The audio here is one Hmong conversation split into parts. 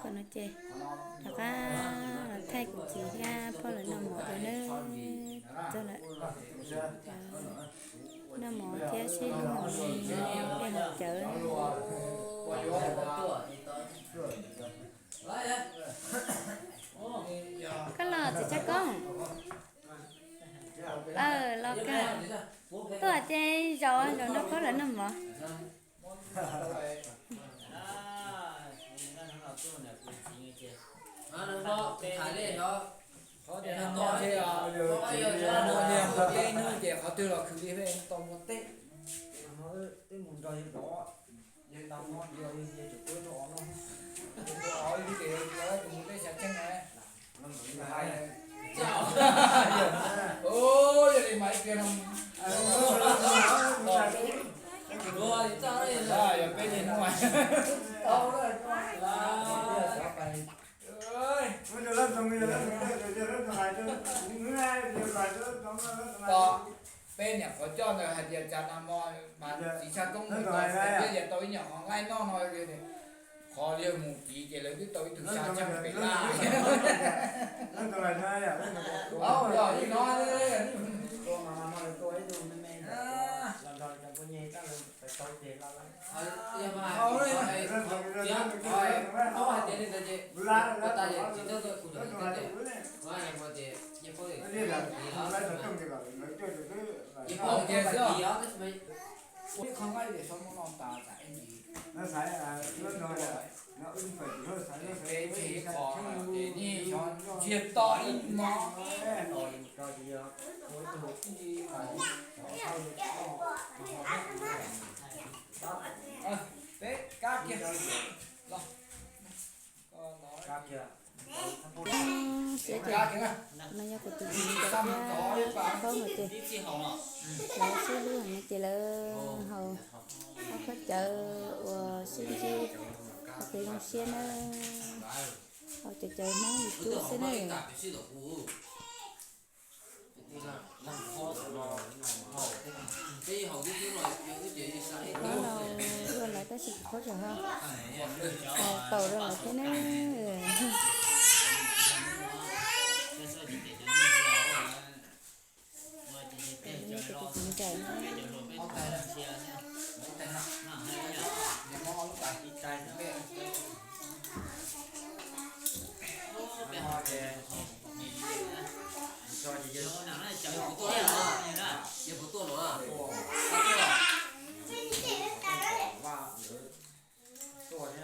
No ces rov qab los thaij kuv txiv thiab phob lawv noj mov dua nawb. Txog lawm, noj mov thiab sib hlub hauv li, dej haus cawv. Koj los txiv Tshaj Koob? Los kawg. Tuaj ces zaum zaum nrog phob lawv noj mov. Qhov tias no ces, no ces qhov twg los khwv li peb tau muaj teb. Twb mus nrog yawg dov, yawg tau muab yawg, yawg tseem tuaj rau os no. Yawg tuaj os li ces yawg tus mus teb xyaw cheej na. Yog li mas ib pliag no, yog peb niag hnub peb niam qhuav coj ntawd hais tias cas no mo mas txiv Tshaj Koob mus tau, peb yuav tau ib nyuag qhov nqaij noj no li. Qhov yawg mus tiv ces lawv twb tau ib tug xya cheej pem laj. Yog li no, ib qho nqaij ces xyov muab no tas tas ib ntsis. Peb tsis qho ces nyiag xyov ntsiag to ib mov. Peb kab kiag los. Siab ces no yog kuv tus txiv ntxawm thiab phob nkawd ces lawv sib hlub heev no ces lawv haus ob khob cawv uas sib ntsib ua kev zoo siab na, haus cawv cawv Hmoob YouTube xwb na. Phob no ua lawv tab sis kuv phob tseem ho haus taum rau lawv thiab na. Kuv tus txiv ntxawm na. Tuaj no,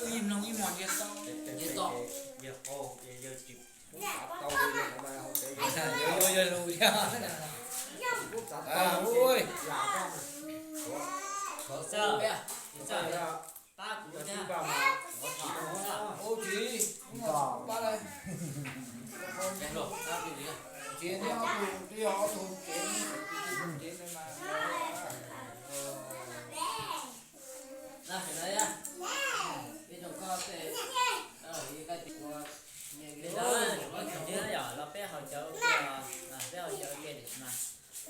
wb mloog ib hmos ntsiag to. Yawg lus thiab. Ua tsis, pab lawm. Txiv thiab ob tug, twb yog ob tug cev, cev ntawd mas. Los peb haus cawv, peb haus cawv ke mas, peb haus kuv,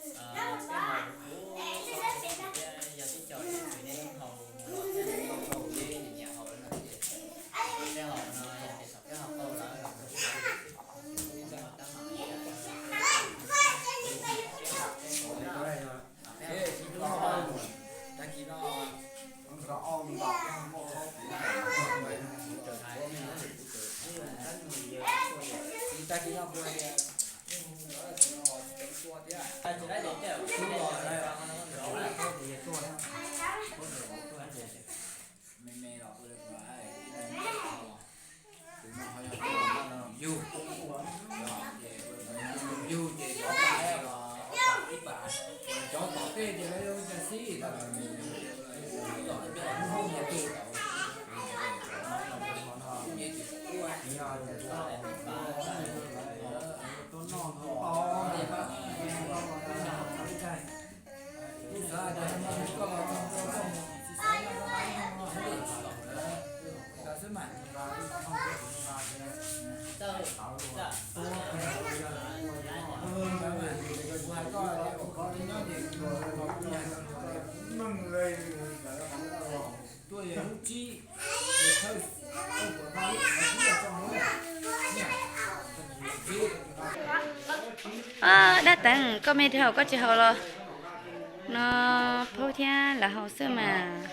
yog tib co nej haus los thiab, peb haus no yog tias peb haus tau lawm. Tag kis no kuv hais tias, me me los ua li kuv hais, tus no ho yog yug, yug ces cov pab los ib pab, cov tom tej ces lawv ua cas xij, tom tej peb los mus hauj nyias tus, hauj nyias tus kuj tus no tuaj noj no, kuv xav tias koj los txog koj mus tsis xav noj no, xwb mas. Dab Teev, koj me dhau koj tsis haus los? No phaub thiab lawv haus xwb mas.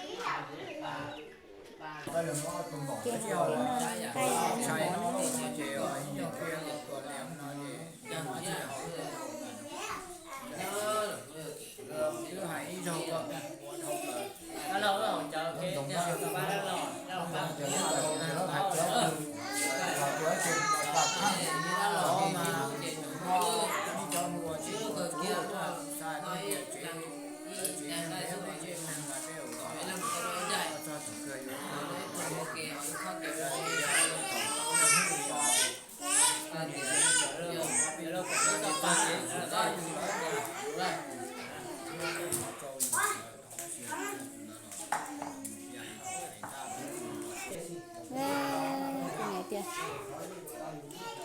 Tus niam tias,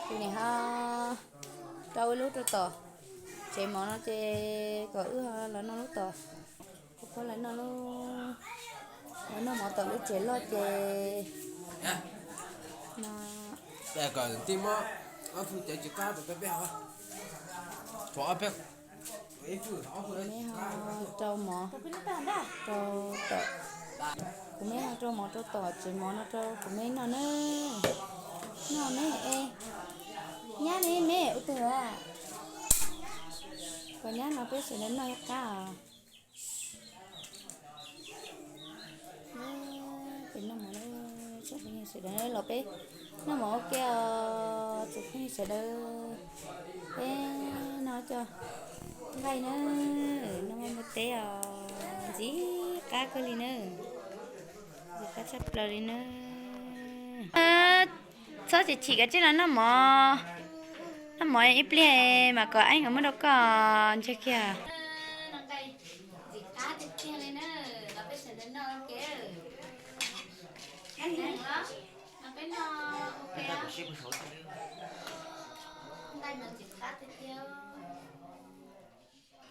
tus niam ho rau ib lub rau tom tsev mov no ces kom wb ho los noj lub tom, kuv pab lawv noj lub, lawv noj mov tom lub tsev loj ces no. Kom tij muab ob tug cawv tsis qab rau peb, peb ho, tshuav ob peb, kuv me ho rau mov rau tom, kuv me ho rau mov rau tom tsev mov no rau kuv me noj na. Noj me es, nyab ne me ua twg a? Kom nyab no peb sawv daws noj ib qab os. Peb noj mov, tsoom phooj ywg sawv daws los peb noj mov ua ke os tsoom phooj ywg sawv daws. Peb noj cov nqaij na, noj mov npua teb os, ntxim qab kawg li na, ntxim qab tshaj plaws li na. Txhob chim chim, kav tsij los noj mov, noj mov ib pliag mas kom Eeb nkawd muab rau koj ntseg kiag. Ntxim qab tiag tiag li na, los peb sawv daws noj ua ke. Los peb noj ua ke. Nqaij mas ntxim qab tiag tiag.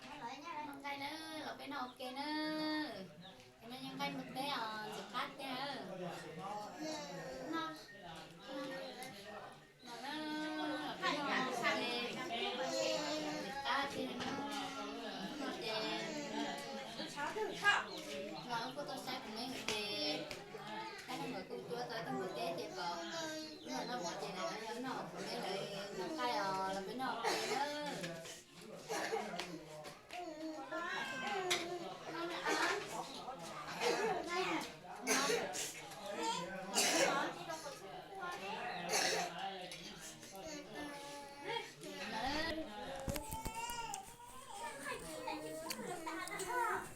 Noj nqaij na, los peb noj ua ke na. Tus no yog nqaij npua teb os.